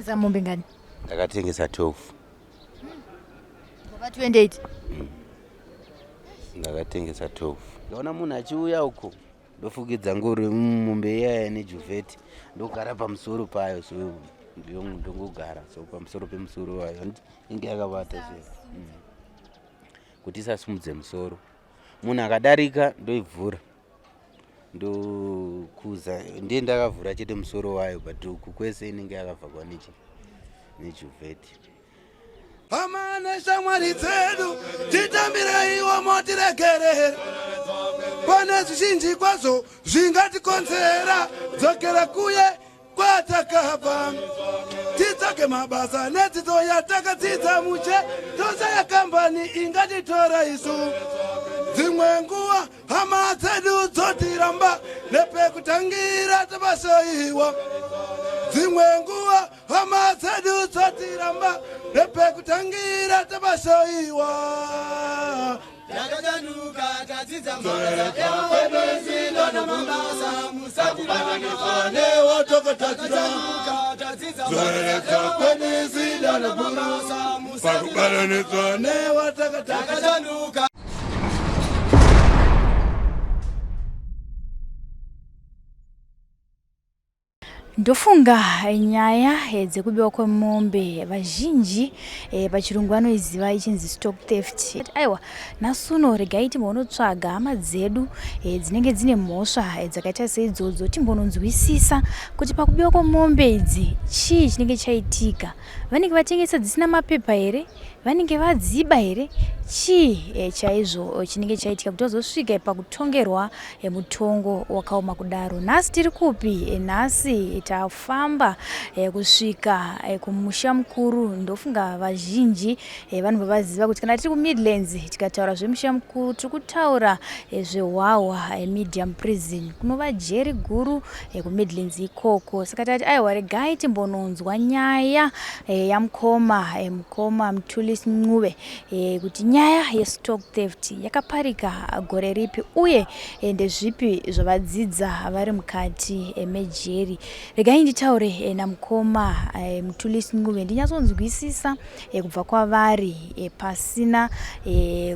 Makatengesa mombe ngani? Ndakatengesa 12. Kubva 28. Ndakatengesa 12. Ndaona munhu achiuya uko ndofukidza ngoro mombe iyaya nejuvheti ndogara pamusoro payo so ndongogara so pamusoro pemusoro wayo inge yakavata so kuti isasimudze musoro. Munhu akadarika ndoivhura ndokuza ndiye ndakavhura chete musoro wayo but uku kwese inenge yakavhagwa nechi nejuvheti. Hama neshamwari dzedu titambireiwo motiregerera, pane zvizhinji kwazvo zvingatikonzera. Dzokera kuye kwatakabva titsvage mabasa nedzidzo yatakadzidza mushe, tosaya kambani ingatitora isu. Dzimwe nguva hama dzedu dzotiramba, nepekutangira tabasaiwa. Dzimwe nguva hama dzedu dzotiramba, nepekutangira tabasaiwa. Takachanuka tadzidza mabasa namabasa musatibatanidza newatakatatira dzoreredza kwedu namabasa pakubatanidzwa newatakatadzira. Takachanuka. Ndofunga nyaya dzekubiwa kwemombe vazhinji pachirungu vanoiziva ichinzi stock theft. Aiwa, nhasi uno regai timbonotsvaga hama dzedu dzinenge dzine mhosva dzakaita seidzodzo, timbononzwisisa kuti pakubiwa kwemombe idzi chii chinenge chaitika. Vanenge vatengesa dzisina mapepa here? Vanenge vadziba here? Chii chaizvo chinenge chaitika kuti vazosvika pakutongerwa mutongo wakaoma kudaro? Nhasi tiri kupi? Nhasi tafamba kusvika kumusha mukuru. Ndofunga vazhinji vanobva vaziva kuti kana tiri kuMidlands tikataura zvemusha mukuru tiri kutaura zvehwahwa medium prison, kunova jeri guru kuMidlands ikoko. Saka tati aiwa, regai timbononzwa nyaya yamukoma mukoma Mthulisi Ncube kuti nyaya yestock theft yakaparika gore ripi uye ndezvipi zvavadzidza vari mukati mejeri. Regai nditaure namukoma Mthulisi Ncube ndinyatsonzwisisa kubva kwavari pasina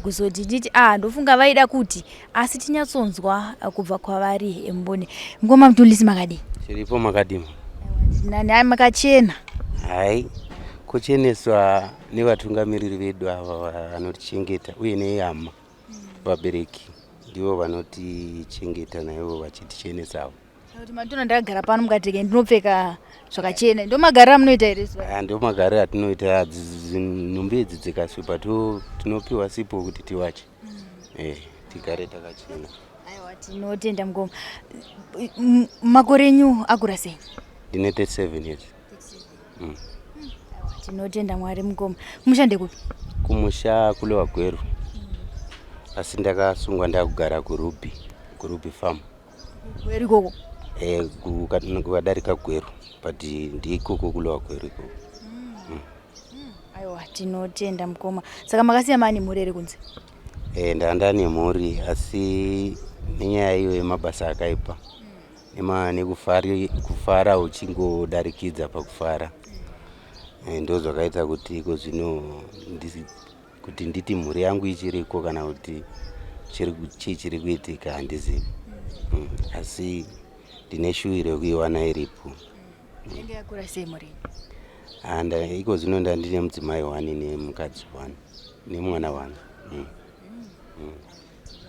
kuzoti nditi ndofunga vaida kuti, asi tinyatsonzwa kubva kwavari mbune. Mukoma Mthulisi, makadii? Tiripo, makadima? Nani, makachena? Hai, kucheneswa nevatungamiriri vedu ava vanotichengeta uye nehama, vabereki ndivo vanotichengeta naivo vachitichenesawo. Kuti matona ndakagara pano mukateke ndinopfeka zvakachena, ndo magariro amunoita here zuva? Aya ndo magariro atinoita. Nhumbi idzi dzikasvipa tinopiwa sipo kuti tiwache, tigare takachena. Aiwa, tinotenda mukoma. Makore enyu akura sei? Ndine 37 years. Aiwa, tinotenda Mwari. Mukoma, kumusha ndekupi? Kumusha kuLower Gweru, asi ndakasungwa ndakugara kuRuby, kuRuby Farm. Gweru ikoko? Kukadarika Gweru, but ndikoko kuLower Gweru ikoko. Aiwa, tinotenda mukoma. Saka makasiya mani mhuri here kunze? Ndanga nemhuri, asi nenyaya iyo yemabasa akaipa nekufara uchingodarikidza pakufara, ndo zvakaita kuti iko zvino kuti nditi mhuri yangu ichiriko kana kuti chii chiri kuitika handizivi. Asi ndine shuwiro yekuiwana iripo. Inenge yakura sei mhuri? And iko zvino ndandine mudzimai one nemukadzi one nemwana one.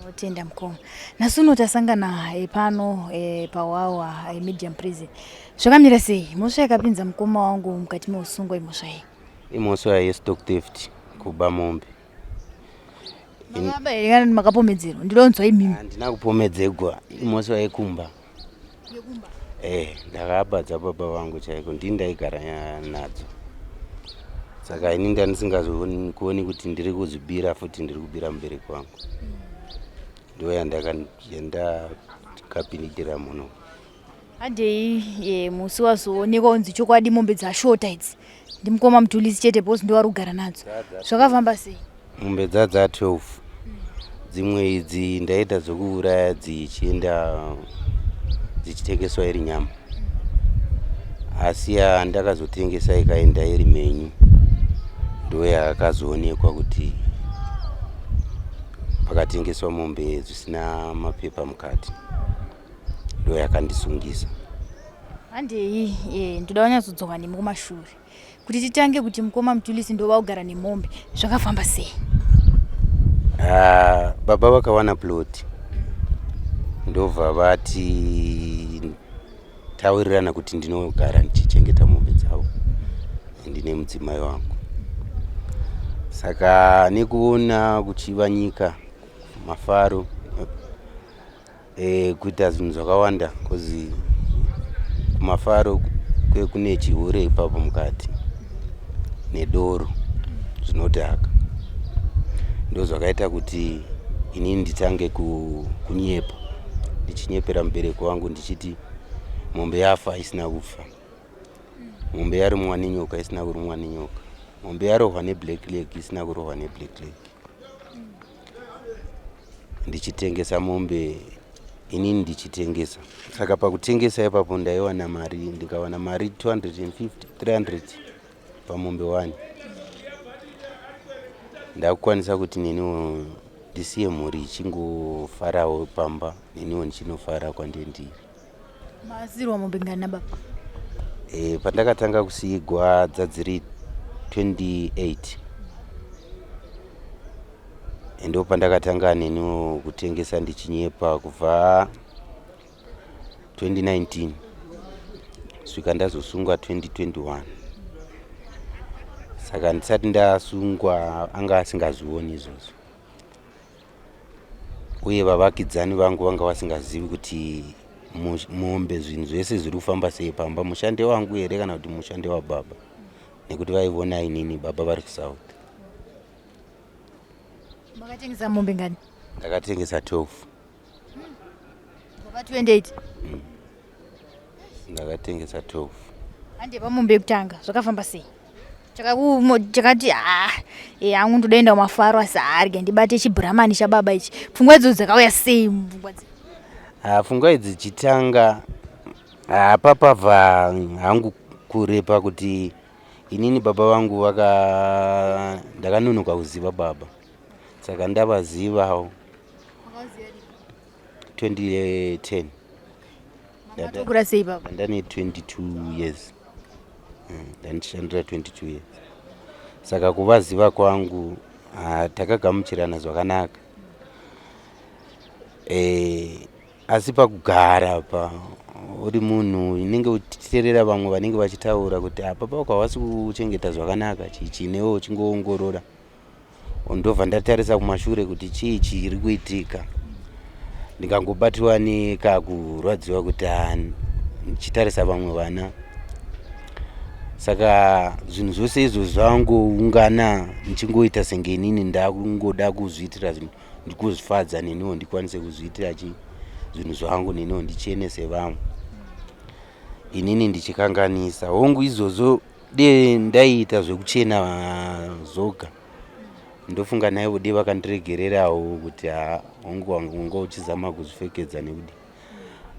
Tinotenda mukoma. Nhasi uno tasangana pano paWawa medium prison. Zvakamira sei? Mhosva yakapinza mukoma wangu mukati meusungwa imhosva iyi? Imhosva yestock theft, kuba mombe. Makaba here kana makapomedzerwa? Ndinonzwa imimi. Handina kupomedzegwa, imhosva yekumba. Ndakaba dzababa vangu chaiko, ndini ndaigara nadzo. Saka ini ndandisingazokuoni kuti ndiri kuzvibira futi, ndiri kubira mubereki wangu. Ndo yandakapindira muno. Handei, musi wazoonekwa kunzi chokwadi mombe dzashota idzi ndimukoma Mthulisi chete, because ndovari kugara nadzo, zvakafamba sei? Mombe dzadza 12. Dzimwe idzi ndaita dzokuuraya dzichienda dzichitengeswa iri nyama. Asi yandakazotengesa ikaenda iri menyu ndoyakazoonekwa kuti pakatengeswa mombe zvisina mapepa mukati, ndoyakandisungisa. Handei, ndoda kunyatsodzoka nemi kumashure kuti titange kuti mukoma Mthulisi ndova kugara nemombe zvakafamba sei? Ah, baba vakawana plot, ndobva vati tawirirana kuti ndinogara ndichichengeta mombe dzavo ndine mudzimai wangu. Saka nekuona kuchiva nyika mafaro, kuita zvinhu zvakawanda, cause kumafaro kune chihure ipapo mukati nedoro zvinodhaka, ndo zvakaita kuti inini nditange kunyepa, ndichinyepera mubereki wangu ndichiti mombe yafa isina kufa, mombe yarumwa nenyoka isina kurumwa nenyoka, mombe yarohwa neblack leg isina kurohwa neblack leg, ndichitengesa mombe inini ndichitengesa. Saka pakutengesa ipapo ndaiwana mari, ndikawana mari 250 300 pamombe 1, ndakukwanisa kuti neniwo ndisiye mhuri ichingofarawo pamba, neniwo ndichinofara kwandendiri. Masirwa mombe ngani nababa? Pandakatanga kusiigwa dzadziri 28, ndo pandakatanga neniwo kutengesa ndichinyepa kubva 2019 svika ndazosungwa 2021. Saka ndisati ndasungwa anga asingazvioni izvozvo, uye vavakidzani vangu vanga vasingazivi kuti mombe zvinhu zvese zviri kufamba sei pamba, mushande wangu here kana kuti mushande wababa, nekuti vaivona inini baba vari kuSouth. Makatengesa mombe ngani? Ndakatengesa 12. Kubva 28? Ndakatengesa 12. Hande pamombe yekutanga zvakafamba sei? Chakati ha hangu ndodaenda kumafaro, asi harya ndibate chibhuramani chababa ichi. Pfungwa idzodzo dzakauya sei mupfungwa dzenyu? Ah, pfungwa idzi chitanga hapapabva hangu kurepa kuti inini baba vangu vaka ndakanonoka kuziva baba, saka ndavazivawo 2010. Matokura sei baba? Ndane 22 years, ndandishandira 22 years. Saka kuvaziva kwangu, takagamuchirana zvakanaka, asi pakugara pa uri munhu unenge uchiteerera vamwe vanenge vachitaura kuti apa pako havasi kuchengeta zvakanaka, chichi newe uchingoongorora. Ndobva ndatarisa kumashure kuti chii chiri kuitika, ndikangobatiwa nekakurwadziwa kuti ndichitarisa vamwe vana. Saka zvinhu zvose izvo zvangoungana, ndichingoita senge inini ndakungoda kuzviitira zvinhu, ndikuzvifadza neniwo, ndikwanise kuzviitira chi zvinhu zvangu neniwo, ndichene sevamwe, inini ndichikanganisa. Hongu, izvozvo de ndaiita zvekuchena zvoga, ndofunga naivo de vakandiregererawo kuti ha, hongu, wanga uchizama kuzvipfekedza nekudi,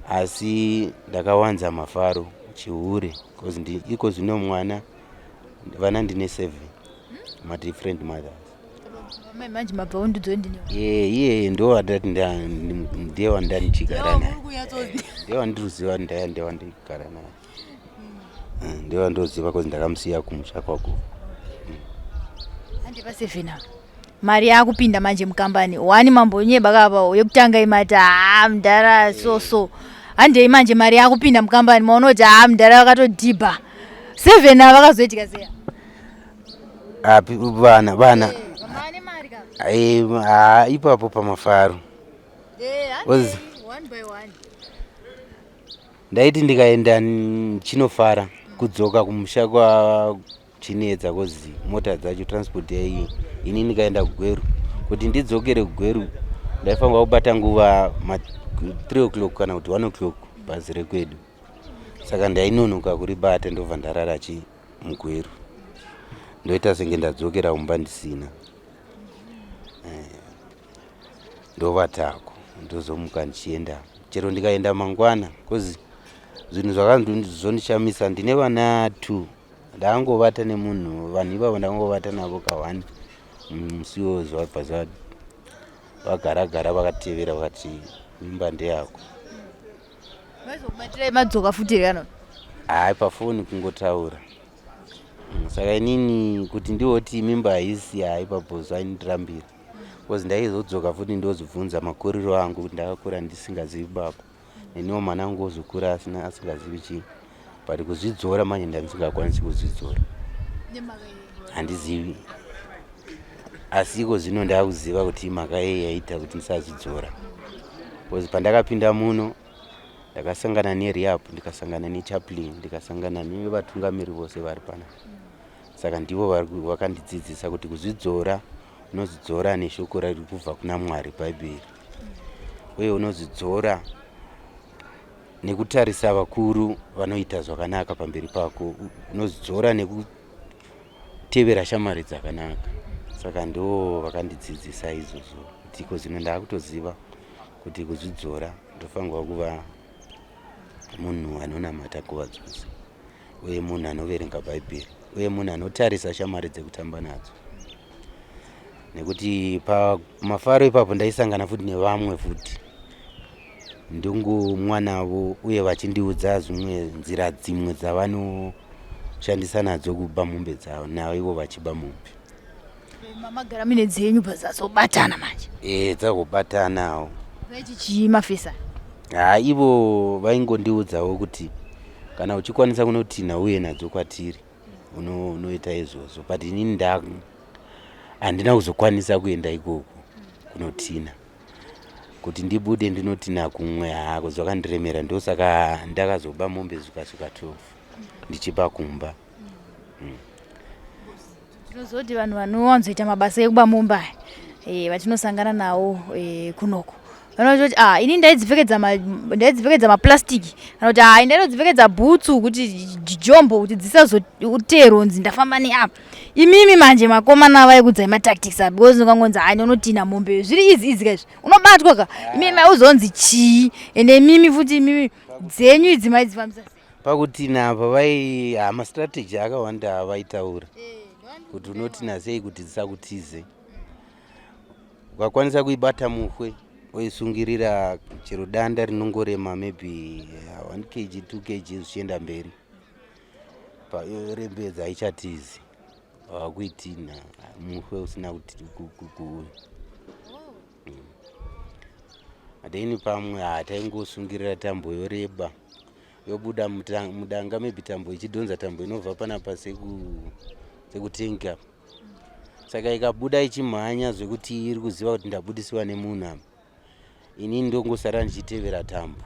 asi ndakawanza mafaro, chihure, because iko zvino mwana vana ndine 7 madifferent mothers. Mai, manje mabva undidzo ndine Iye ndo wandati ndiye wandandichigara naye, ndiye wandiriziva, ndaya ndiye wandigara naye, ndiye wandoziva cause ndakamusiya kumusha kwako. Hande pa7 apa mari yakupinda manje mukambani wani mambonyeba kapa yekutanga imati haa mudhara so so. Handei manje mari yakupinda mukambani, maona kuti haa mudhara vakatodhibha 7 ava, vakazoitika sei? Api vana vana? Vane mari ka? Ha, ipapo pamafaro One by one. Ndaiti ndikaenda ndichinofara, kudzoka kumusha kwachinetsa cause mota dzacho, transport yai. Ini ndikaenda kuGweru, kuti ndidzokere kuGweru ndaifanirwa kubata nguva 3 o'clock kana kuti 1 o'clock bhazi rekwedu, saka ndainonoka kuribata, ndobva ndarara chi muGweru, ndoita senge ndadzokera kumba ndisina. Ndovatako, ndozomuka ndichienda chero ndikaenda mangwana, cause Zvinhu zvakazondishamisa, ndine vana 2, ndakangovata nemunhu, vanhu ivavo ndakangovata navo ka1 musi iwoyo. Zvabva zva vagaragara vakatevera, vakati mimba ndeyako. Vaizokubatirai madzoka futi here kana? Hayi, pafoni kungotaura. Saka inini kuti ndiwoti mimba haisi, hai, papo zvaindirambira, because ndaizodzoka futi ndozibvunza makuriro angu kuti ndakakura ndisingazivi baba, neniwo mwana angu ozokura asina asingazivi chii. But kuzvidzora manje ndandisingakwanisi kuzvidzora, handizivi. Asi iko zvino ndakuziva kuti mhaka yei yaita kuti ndisazvidzora, because pandakapinda muno ndakasangana nerehab, ndikasangana nechaplain, ndikasangana nevatungamiri vose vari pana. Saka ndivo vakandidzidzisa kuti kuzvidzora unozvidzora neshoko riri kubva kuna Mwari, Bhaibheri, uye unozvidzora nekutarisa vakuru vanoita zvakanaka pamberi pako, unozvidzora nekutevera shamwari dzakanaka. Saka ndo vakandidzidzisa izvozvo, kuti iko zvino ndaakutoziva kuti kuzvidzora ndofanirwa kuva munhu anonamata nguva dzose, uye munhu anoverenga Bhaibheri, uye munhu anotarisa shamwari dzekutamba nadzo, nekuti pamafaro ipapo ndaisangana futi nevamwe futi, ndongomwa navo, uye vachindiudza zvimwe nzira dzimwe dzavanoshandisa nadzo kuba mombe dzavo, navo ivo vachiba mombe. Mamagara mine dzenyu pazazobatana manje? E, dzakubatanawo. Vaiti chii mafesa? Ha, ivo vaingondiudzawo kuti kana uchikwanisa kunotinha uye nadzo kwatiri, unoita izvozvo. But inini nda handina kuzokwanisa kuenda ikoko kunotina, kuti ndibude ndinotina kumwe, hako zvakandiremera. Ndosaka ndakazoba mombe zvikasvika 12 ndichipa kumba. Tinozoti vanhu vanowanzoita mabasa ekuba mombe aya vatinosangana nawo kunoko vanototi, ah, ini ndaidzipfekedza maplastiki, kana kuti, ah, ndainodzipfekedza bhutsu kuti jombo kuti dzisazoteronzi ndafamba neapa. Imimi manje makomana vaikudzai matactics apa, because ukangonzi, hai, ndinotina mombe, zviri easy easy kaizvi, unobatwa ka. Imimi mauzonzi chii? Ende imimi futi, imimi dzenyu idzi maidzifambisa sei? Pakutina apa vai ha, mastrategy akawanda avaitaura kuti unotina sei kuti dzisakutize. Ukakwanisa kuibata muhwe, oisungirira chero danda rinongorema maybe 1 kg, 2 kg zvichienda mberi, rembedza, haichatizi, wakuitina muhwe usina kuti kuuya. Then pamwe hataingosungirira tambo yoreba, yobuda mudanga, maybe tambo ichidhonza tambo inobva panapa sekutengi apa. Saka ikabuda ichimhanya zvekuti iri kuziva kuti ndabudisiwa nemunhu apa, inini ndongosara ndichitevera tambo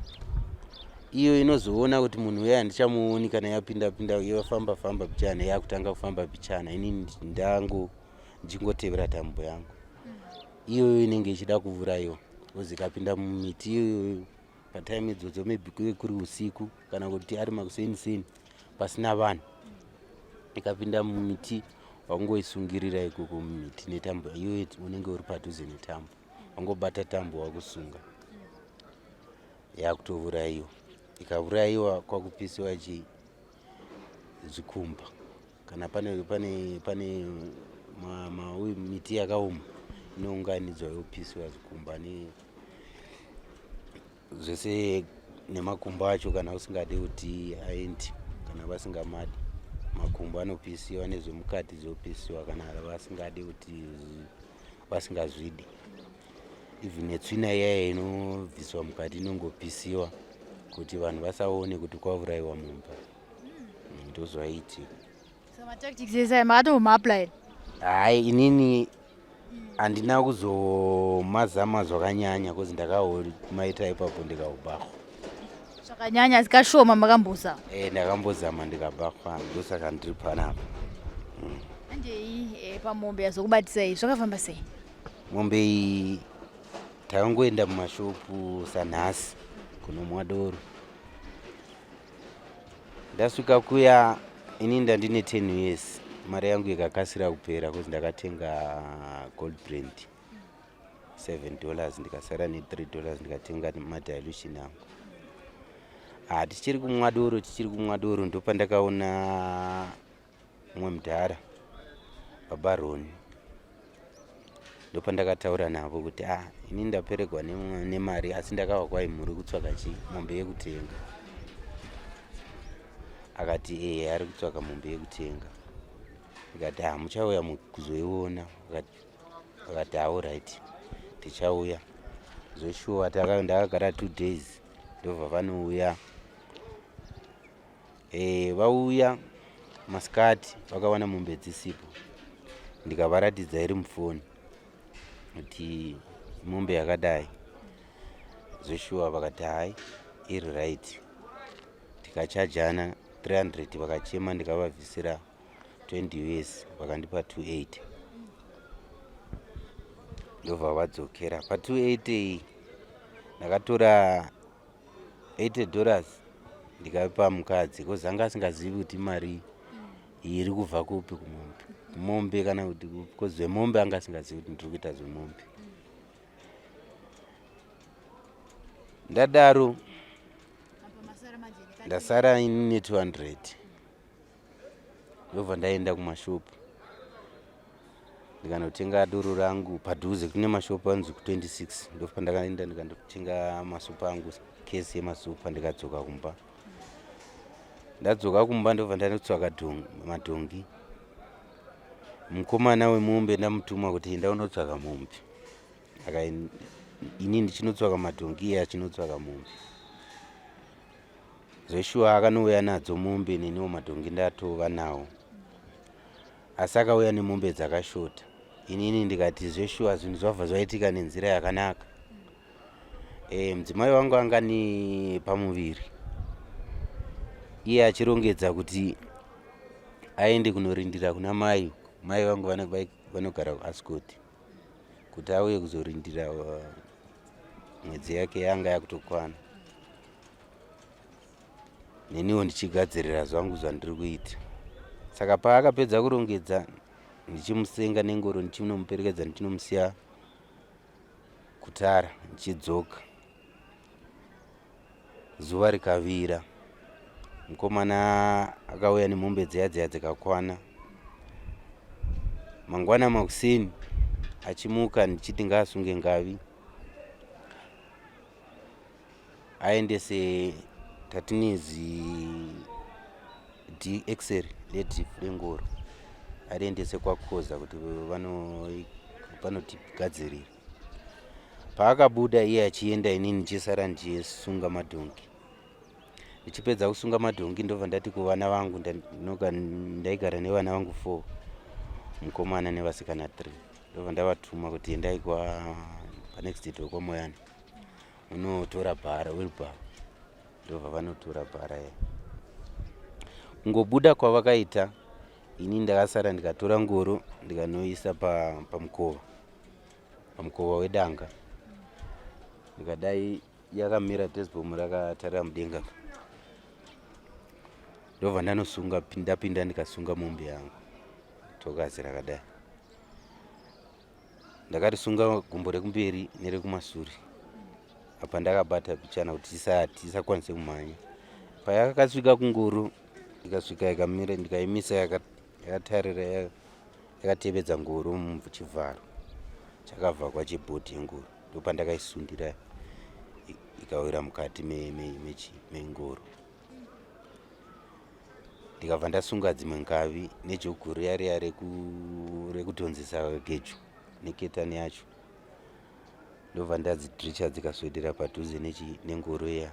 iyo. Inozoona kuti munhu uya handichamuoni kana yapinda pinda, yafamba famba pichana, yakutanga kufamba pichana, inini ndango ndichingotevera tambo yangu. Iyoyo inenge ichida kuurayiwa, because ikapinda mumiti iyoyo patime idzodzo, maybe kuve kuri usiku kana kuti ari makuseniseni pasina vanhu, ikapinda mumiti, wangoisungirira ikoko mumiti netambo iyoyo. Unenge uri padhuze netambo, wangobata tambo, wakusunga, yakutourayiwa. Ikaurayiwa, kwakupisiwa chi zvikumba, kana pane miti yakaoma inounganidzwa, yopisiwa zvikumba ne zvese nemakumbo acho. Kana usingadi kuti aendi, kana vasingamadi, makumbo anopisiwa nezvemukati zvopisiwa, kana vasingadi kuti vasingazvidi. Even netsvina iyaya inobviswa mukati inongopisiwa kuti vanhu vasaone kuti kwaurayiwa mumba. Ndozvaiitika. Saka matactics ese aya makatombomaapply? Hai, inini handina kuzomazama zvakanyanya, because ndakaomaita ipapo ndikaubahwa. Zvakanyanya, asi kashoma makambozama? E, ndakambozama ndikabahwa, ndosaka ndiri panapa. Andei pamombe yazokubatisa iyi, zvakafamba sei? Mombe iyi takangoenda mumashopu sanhasi kunomwa doro. Ndasvika kuya, ini ndandine 10 US, mari yangu ikakasira kupera because ndakatenga Gold Brand $7, ndikasara ne$3, ndikatenga madilution angu. Ah, tichiri kumwa doro, tichiri kumwa doro, ndopandakaona mumwe mudhara, baba Roni. Ndopandakataura navo kuti ah, ini ndaperegwa nemari, asi ndakava kwai muri kutsvaka chi mombe yekutenga. Akati ee, ari kutsvaka mombe yekutenga. Ndikati ah, muchauya kuzoiona. Akati alright, tichauya. Zveshuwa ndakagara 2 days, ndobva vanouya. Vauya masikati, vakawana mombe dzisipo. Ndikavaratidza iri mufoni kuti mombe yakadai. Zveshuwa vakati hai, iri right. Tikachajana 300, vakachema, ndikavabvisira 20 US, vakandipa 280, ndobva vadzokera. Pa280 iyi ndakatora $80 ndikaipa mukadzi, cause anga asingazivi kuti mari iyi iri kubva kupi, kumombe, kumombe kana kuti kupi, cause zvemombe anga asingazivi kuti ndiri kuita zvemombe. Ndadaro ndasara ini ne200, ndobva ndaenda kumashopu ndikanotenga doro rangu. Padhuze kune mashopu anzi ku26, ndopa ndakaenda ndikandotenga masupa angu, kesi yemasupa, ndikadzoka kumba. Ndadzoka kumba, ndobva ndanotsvaka madhongi. Mukomana wemombe ndamutuma kuti enda unotsvaka mombe. Ini ndichinotsvaka madhongi, iye achinotsvaka mombe. Zveshuwa akanouya nadzo mombe, neniwo madhongi ndatova nawo, asi akauya nemombe dzakashota. Inini ndikati zveshuwa zvinhu zvabva zvaitika nenzira yakanaka. Mudzimai wangu anga nepamuviri, iye achirongedza kuti aende kunorindira kuna mai. Mai vangu vanogara kuAscot, kuti auye kuzorindira mwedzi yake yanga yakutokwana, neniwo ndichigadzirira zvangu zvandiri kuita. Saka paakapedza kurongedza, ndichimusenga nengoro, ndichinomuperekedza, ndichinomusiya kutara, ndichidzoka, zuva rikavira. Mukomana akauya nemombe dziya dziya dzikakwana. Mangwana makuseni achimuka, ndichiti ngaasunge ngavi aendese tatinezi dxl rediff rengoro, ariendese kwakoza kuti vanotigadzirira. Paakabuda iye achienda, inini ndichisara ndichisunga madhongi. Ndichipedza kusunga madhongi, ndobva ndati kuvana vangu, ndaigara nevana vangu 4, mukomana nevasikana 3, ndobva ndavatuma kuti endai kwa panext door kwaMoyana unotora bhara, wheelbarrow. Ndobva vanotora bhara ya. Kungobuda kwavakaita, ini ndakasara ndikatora ngoro, ndikanoisa pamukova, pamukova wedanga. Ndikadai yakamira, dashboard rakatarira mudenga, ndobva ndanosunga. Ndapinda, ndikasunga mombe yangu. Tokazi rakadai, ndakarisunga gumbo rekumberi nerekumasure. Apa ndakabata pichana kuti tisakwanise kumhanya. Payakasvika kungoro, ikasvika ikamira, ndikaimisa yakatarira, yakatevedza ngoro muchivharo chakavhakwa chebhodhi yengoro. Ndopandakaisundira, ikawira mukati mengoro. Ndikabva ndasunga dzimwe ngavi nejogu riya riya rekudhonzesa gejo neketani yacho, ndobva ndadzidricha dzikaswedera padhuze nengoro iya.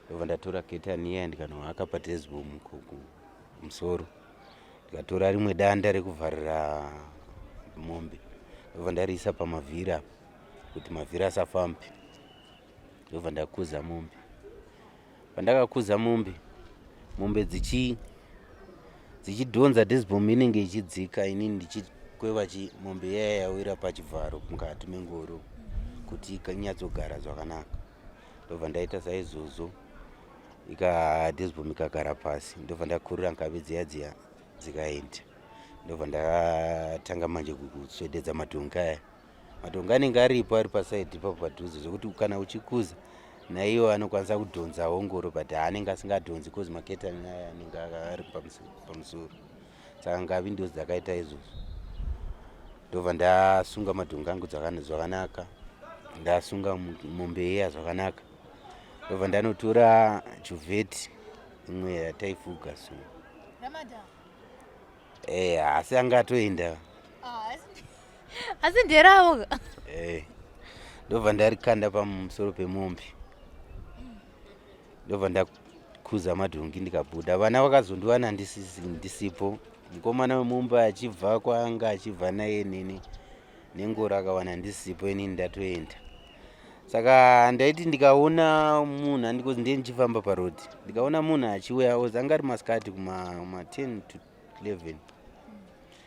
Ndobva ndatora ketani iya, ndikanohaka padashboard kumusoro, ndikatora rimwe danda rekuvharira mombe, ndobva ndariisa pamavhiri apa kuti mavhiri asafambe. Ndobva ndakuza mombe. Pandakakuza mombe, mombe dzichidhonza dashboard inenge ichidzika, inini ndichikweva mombe iya yawira pachivharo mukati mengoro kuti inyatsogara zvakanaka. Ndobva ndaita saizvozvo, ika dashboard ikagara pasi. Ndobva ndakurira ngavi dziya dziya dzikaenda. Ndobva ndatanga manje kuswededza madhongi aya. Madhongi anenge aripo, ari pasaidhi ipapo padhuze, zvekuti kana uchikuza Naiwo anokwanisa kudhonzawo ngoro but haanenge asingadhonzi bcause maketani aya anenge ari pamusoro. Saka ngavi ndo dzakaita izvozvo. Ndobva ndasunga madhongi angu zvakanaka, ndasunga mombe iya zvakanaka. Ndobva ndanotora juvheti imwe yataifuga so. Eh, asi anga atoenda. Ah, asi nderavo. Eh. Ndobva ndarikanda pamusoro pemombe. Ndobva ndakuza madhongi ndikabuda. Vana vakazondiwana ndisipo. Mukomana wemumba achibva kwaanga achibva naye nini nengoro akawana ndisipo inini ndatoenda. Saka ndaiti ndikaona munhu andikozi ndiye ndichifamba paroad ndikaona munhu achiuya ozi anga ari masikati kuma 10 to 11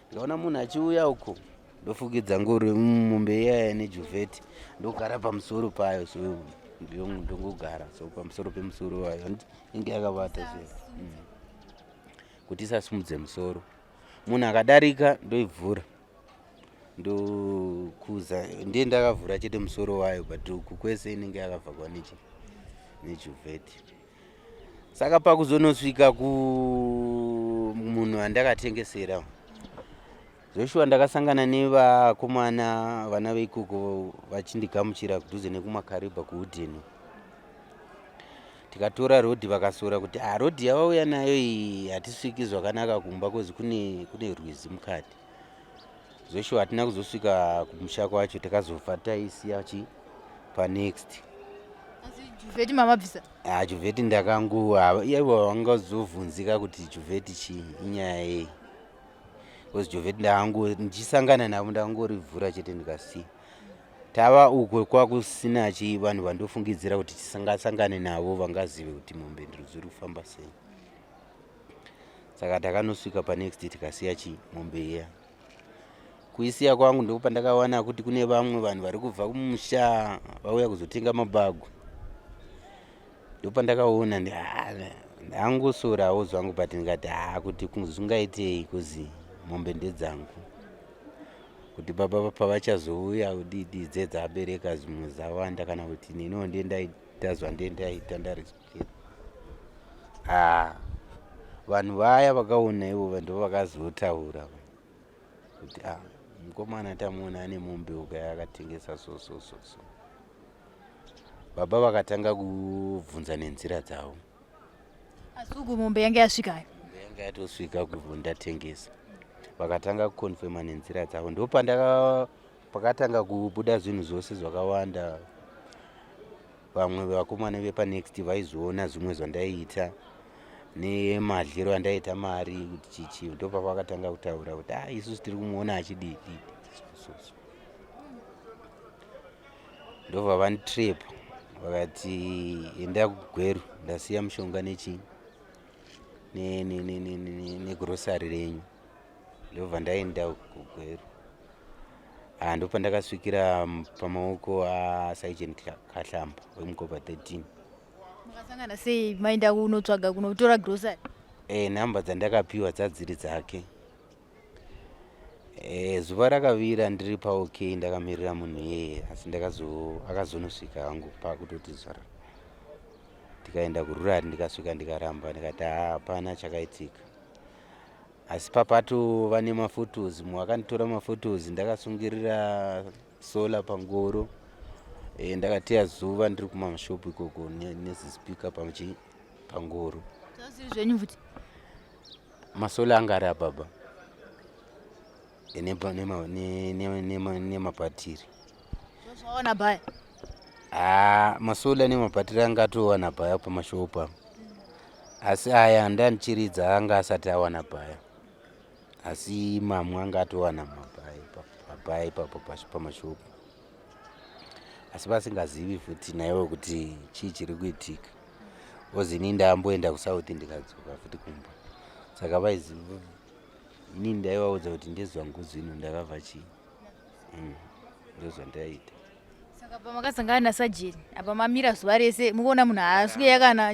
ndikaona munhu achiuya uko ndofukidza ngoro mombe iyaya nejuvheti ndogara pamusoro payo so ndongogara so pamusoro pemusoro wayo inge yakavata so kuti isasimudze musoro. Munhu akadarika ndoivhura ndokuza ndiye ndakavhura chete musoro wayo but uku kwese inenge yakavhagwa nechi nejuvheti. Saka pakuzonosvika kumunhu andakatengesera zveshuwa ndakasangana nevakomana vana veikoko vachindigamuchira kudhuze nekumakaribha kuudheni. Tikatora rodhi vakasora kuti ah, rodhi yavauya nayo iyi hatisviki zvakanaka kumba kozi kune, kune rwizi mukati. Zveshuwa hatina kuzosvika kumusha kwacho takazofa taisiya chi panext. Asi juvheti mamabvisa? Ah, juvheti ndakangu ivo vangazovhunzika kuti juvheti chii inyaya yei. Because juvheti ndakangu ndichisangana navo ndakangorivhura chete ndikasiya. Tava uko kwakusina chi vanhu vandofungidzira kuti tisangasangane navo vangazive kuti mombe ndiro dziri kufamba sei. Saka takanosvika panext tikasiya chi mombe iya. Kuisiya kwangu ndipo pandakawana kuti kune vamwe vanhu vari kubva kumusha vauya kuzotenga mabagwe. Ndopandakaona ndangosorawo zvangu but ndikati haa kuti zvingaitei kuzi mombe ndedzangu. Kuti baba pavachazouya kudidi dzedzabereka zvimwe dzawanda kana kuti neniwo ndiye ndaita zvandiye ndaita ndarisukira. Ah, vanhu vaya vakaona ivo ndo vakazotaura kuti ah, mukomana tamuona ane mombe uka yakatengesa so so so so. Baba vakatanga kubvunza nenzira dzavo. Asi uku mombe yange yasvika. Mombe yange yatosvika kubva ndatengesa. Vakatanga kukonfema nenzira dzavo. Ndopandaka pakatanga kubuda zvinhu zvose zvakawanda. Vamwe vakomana vepanext vaizoona zvimwe zvandaiita nemadyiro andaiita mari kuti chichi. Ndopavakatanga kutaura kuti ah, isusu tiri kumuona achidii dii. So, so. Ndobva vanditrap vakati enda kuGweru ndasiya mushonga nechi negrosari renyu. Ndobva ndaenda kuGweru. Ah, ndopandakasvikira pamaoko aSergeant Kahlamba weMukoba 13. Makasangana sei maenda kunotsvaga kunotora grocery? Eh, nhamba dzandakapiwa dzadziri dzake. Eh, zuva rakavira ndiri paOK ndakamirira munhu iyeye asi ndakazo akazonosvika hangu pakutoti zvara. Tikaenda kururari ndikasvika ndikaramba ndikati haa hapana chakaitika. Asi papatova nemafotos mumwe akanditora mafotos ndakasungirira solar pangoro. Eh, ndakateya zuva ndiri kumashop ikoko nezispeaker pachi pangoro. Zvazviri zvenyu futi? Masola anga ari ababa nemabhatiri. Zvawana bhaya? Ah, masola nemabhatiri anga atowana bhaya pamashopu apa. Asi aya andandichiridza anga asati awana bhaya. Asi mamwe anga atowana mabhaya ipapo pamashopu. Asi vasingazivi futi naivo kuti chii chiri kuitika. Because ini ndamboenda kuSouth ndikadzoka futi kumba. Saka vaiziva ini ndaivaudza kuti ndezvangu zvino ndakabva chii. Ndozvandaiita. Saka pamakasangana nasajeni apa mamira zuva rese mukuona munhu haaswea kana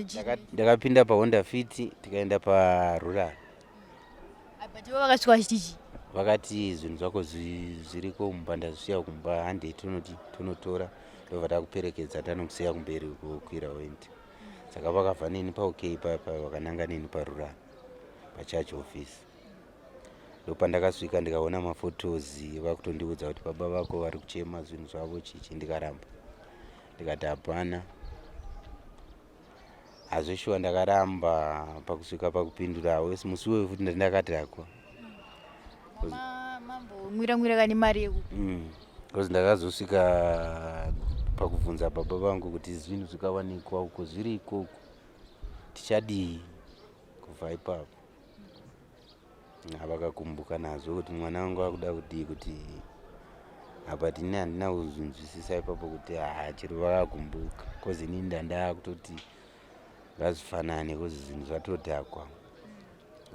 Ndakapinda paHonda Fit tikaenda parural. Apa ndivo vakasvika vachiti chii? Vakati zvinhu zvako zviriko mumba, ndazvisiya kumba, handei tonoti tonotora, ndobva takuperekedza tanokusiya kumberi kokwira wendi. Saka vakabva neni paOK papa, vakananga neni parurara pachurch office. Ndopandakasvika ndikaona maphotos, vakutondiudza kuti baba vako vari kuchema zvinhu zvavo chichi. Ndikaramba, ndikati hapana hazveshuwa. Ndakaramba pakusvika pakupindura wese musi iwoyo futi ndandakadhakwa. Mambomwira mwira kani mari yeku Because ndakazosvika pakubvunza baba vangu kuti zvinhu zvikawanikwa uko zviri ikoko tichadii kubva ipapo. Vakakumbuka nazvo kuti mwana wangu akuda kudii, kuti apa tini handina kuzvinzwisisa ipapo kuti ha chero vakakumbuka, cause inini ndandaa kutoti ngazvifanane, cause zvinhu zvatodhakwa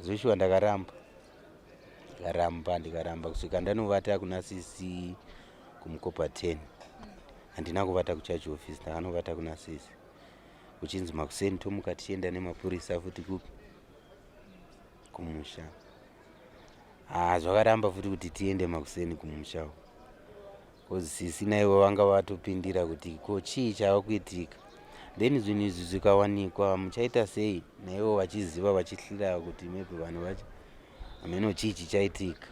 zveshuwa. Ndakaramba, ndikaramba, ndikaramba kusvika ndanovata kuna sisi kumukopa 10. Handina kuvata kuchurch office, ndakanovata kuna sisi, kuchinzi makuseni tomuka tichienda nemapurisa futi kupi? Kumusha. Ha, zvakaramba futi kuti tiende makuseni kumusha, cause sisi naivo vanga vatopindira kuti ko chii chava kuitika, then zvinhu izvi zvikawanikwa muchaita sei? Naivo vachiziva, vachihlira kuti maybe vanhu vacho hameno chii chichaitika.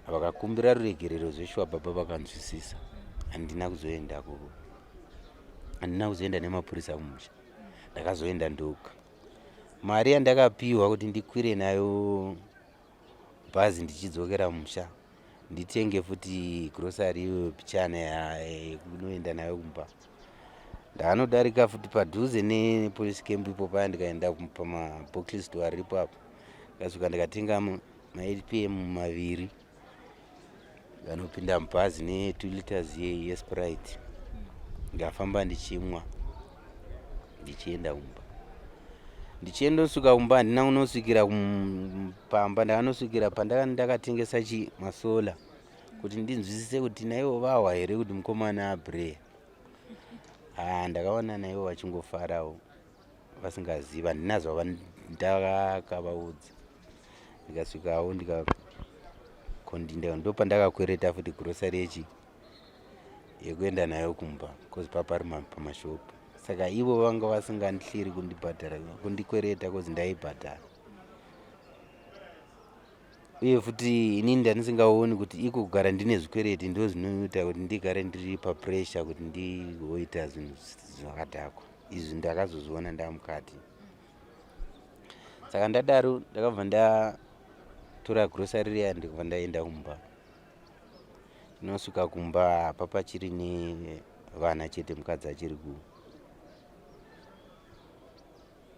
Vakakumbira ruregerero zveshuwa, baba vakanzwisisa. Handina kuzoenda nemapurisa kumusha, ndakazoenda ndoga. Mari yandakapiwa kuti ndikwire nayo bhazi ndichidzokera musha, nditenge futi grocery iyoyo pichana yekunoenda nayo kumba, ndanodarika futi padhuze nepolice camp ipo paya, ndikaenda pamabottle store aripo apo, ndikasvika ndikatenga ma8 pm maviri, ndikanopinda mubhazi ne2 liters yeSprite, ndikafamba ndichimwa ndichienda kumba. Ndichiendosvika kumba, handina kunosvikira pamba, ndakanosvikira pandaka ndakatengesa chi masola kuti ndinzwisise kuti naivo vahwa here kuti mukomana abreya. Ha, ndakaona naivo vachingofarawo vasingazivi, handina zvavandakavaudza. Ndikasvikawo ndikakondinda, ndopandakakwereta futi grocery yechi yekuenda nayo kumba, cause papari pamashopu. Saka ivo vanga vasingandihliri kundibhadhara, kundikwereta, cause ndaibhadhara. Uye futi inini ndandisingaoni kuti iko kugara ndine zvikwereti ndo zvinoita kuti ndigare ndiri papressure kuti ndigoita zvinhu zvakadhakwa izvi. Ndakazozviona ndamukati. Saka ndadaro ndakabva ndatora grocery riya, ndikabva ndaenda kumba. Ndinosvika kumba, apa pachiri nevana chete, mukadzi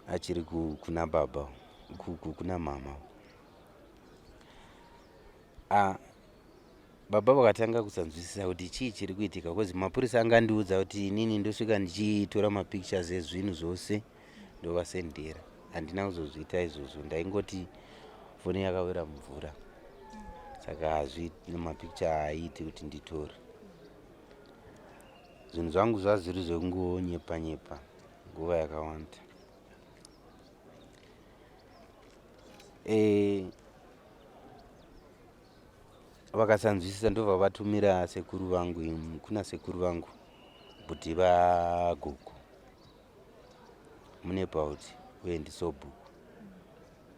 achiri kuna baba, kuna mama. Ah, baba vakatanga kusanzwisisa kuti chii chiri kuitika, because mapurisa anga andiudza kuti inini ndosvika ndichitora mapictures ezvinhu zvose ndovasendera. Handina kuzozviita izvozvo, ndaingoti foni yakawira mumvura, saka hazvi mapicture haaiti kuti nditore. Zvinhu zvangu zvazviri zvekungonyepa nyepa nguva yakawanda. Vakasanzwisisa, ndobva vatumira sekuru vangu, kuna sekuru vangu bhuti vagogo mune pauti uye ndisobhuku,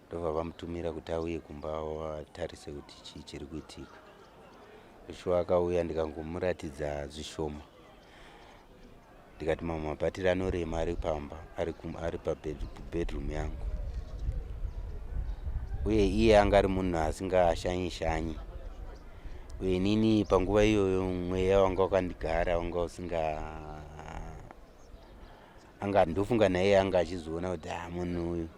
ndobva vamutumira kuti auye kumba vatarise kuti chii chiri kuitika. Shuwa akauya, ndikangomuratidza zvishoma, ndikati mamwe mabhatiri anorema ari pamba, ari pabedroom yangu. Uye iye anga ari munhu asingashanyi shanyi, uye inini panguva iyoyo mweya wanga wakandigara wanga usinga anga. Ndofunga naiye anga achizoona kuti ah, munhu uyu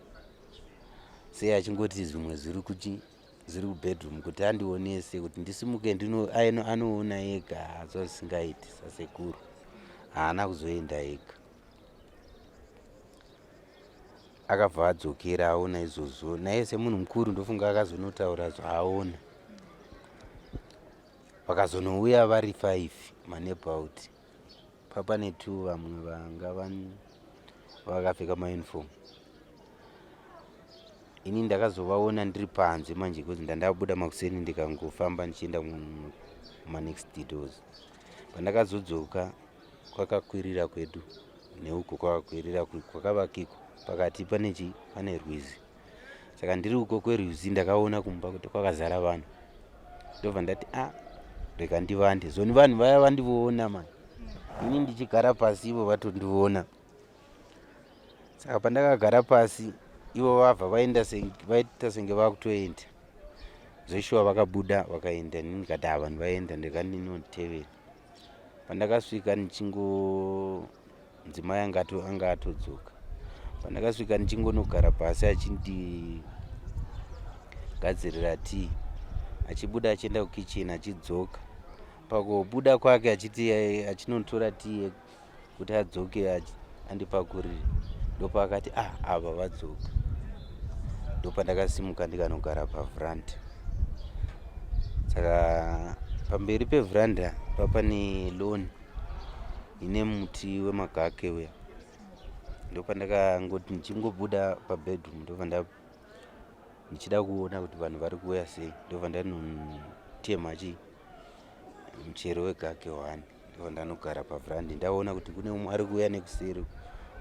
sei achingoti zvimwe zviri kuchi zviri kubedroom, kuti andionese kuti ndisimuke ndino anoona ega zvazisingaiti. Sasekuru haana kuzoenda ega, akabva adzokera aona izvozvo. Naiye semunhu mukuru ndofunga akazonotaura zvaaona. Vakazonouya vari 5 maneabout papane two vamwe vanga vakapfeka mauniform. Ini ndakazovaona ndiri panze manje because ndandabuda makuseni ndikangofamba ndichienda kumanext doors. Pandakazodzoka kwakakwirira kwedu neuko kwakakwirira kwakavakikwa pakati pane chi pane rwizi. Saka ndiri uko kwerwizi ndakaona kumba kuti kwakazara vanhu. Ndobva ndati a ah, rega ndivande. Zoni vanhu vaya vandivoona mani. Ini ndichigara pasi ivo vatondiona. Saka pandakagara pasi ivo vabva vaenda vaita senge vakutoenda. Zveshuwa vakabuda vakaenda ini ndikati ha vanhu vaenda ndikandinotevera. Pandakasvika ndichingo mudzimai anga anga atodzoka. Pandakasvika ndichingonogara pasi achindigadzirira tea achibuda achienda kukitchen achidzoka. Pakubuda kwake achiti achinotora tea kuti adzoke andipakurire ndopaakati ah ava vadzoka ndopandakasimuka ndikanogara pavhranda saka pamberi pevhranda papane loni ine muti wemagake uya ndopandakangoti ndichingobuda pabedroom ndobva nda ndichida kuona kuti vanhu vari kuuya sei ndobva ndanotema chii muchero wegake one Ndobva ndanogara pavhrandi ndaona kuti kune umwe ari kuuya nekuseri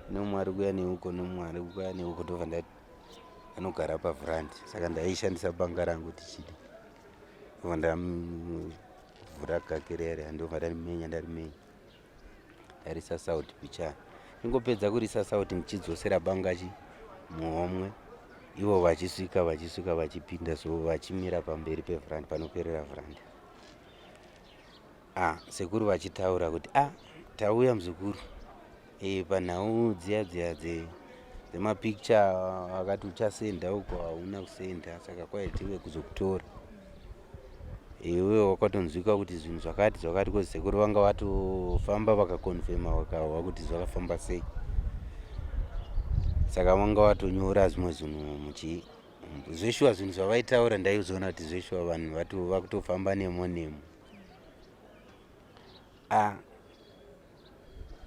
kune umwe ari kuuya neuko neumwe ari kuuya neuko ndobva ndanogara pavhrandi saka ndaishandisa banga rangu tichidi ndobva ndavhura gake riya riya ndobva ndarimenya ndarimenya ndarisa sauti pichana ndingopedza kurisa sauti ndichidzosera banga chi muhomwe ivo vachisvika vachisvika vachipinda so vachimira pamberi pevhrandi panoperera vhrandi Ah, sekuru vachitaura kuti ah, tauya muzukuru e, panhau dziya dziya dzemapicture akati uchasenda uko hauna kusenda saka kwaitiwe kuzokutora iwe wakatonzwika kuti zvinhu zvakati zvakati kozi sekuru vanga vatofamba vakakonfema vakahwa kuti zvakafamba sei saka vanga vatonyora zvimwe zvinhu muchii zveshuwa zvinhu zvavaitaura ndaizoona kuti zveshuwa vanhu vakutofamba nemo nemo ah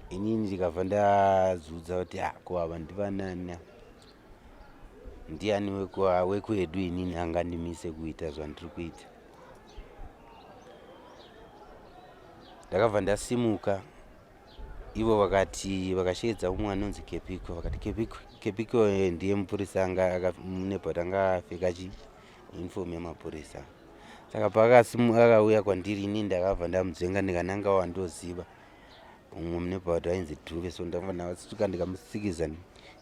inini ndikabva ndazudza kuti ah ko ava ndivanani ndiani wekwedu inini angandimise kuita zvandiri kuita ndakabva ndasimuka Ivo vakati vakasheedza umwe anonzi Kepiko vakati Kepiko Kepiko eh, ndiye mupurisa anga munebot anga apfeka chi uniform yemapurisa saka paakasimu akauya kwandiri ini ndakabva ndamudzenga ndikananga wandoziva umwe munebot ainzi Dhuve so ndabva ndasvika ndikamusikiza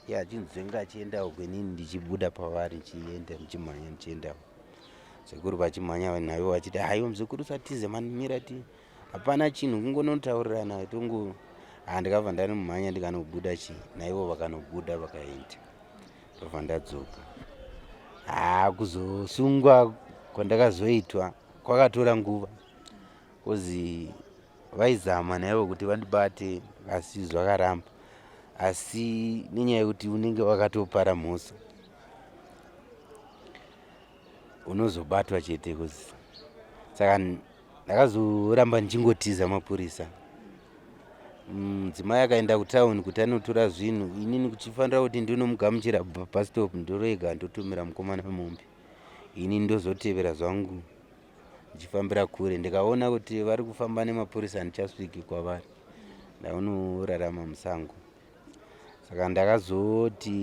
iye achinzvenga achienda uko inini ndichibuda pavari ndichienda ndichimhanya ndichiendawo sekuru vachimhanya naivo vachiti haiwa muzukuru usatize mani mira ti Hapana chinhu kungonotaurirana tongo ah, ndakabva ndanomhanya ndikanobuda chi naivo vakanobuda vakaenda ndobva ndadzoka ah, kuzosungwa kwandakazoitwa kwakatora nguva kozi vaizama naivo kuti vandibate asi zvakaramba asi nenyaya yekuti unenge wakatopara mhosva unozobatwa chete kozi saka Ndakazoramba ndichingotiza mapurisa. Mudzimai akaenda kutown kuti anotora zvinhu inini kuchifanira kuti ndinomugamuchira bus stop ndorega ndotumira mukomana wemombe ini ndozotevera zvangu ndichifambira kure ndikaona kuti vari kufamba nemapurisa handichasviki kwavari ndaunorarama musango saka ndakazoti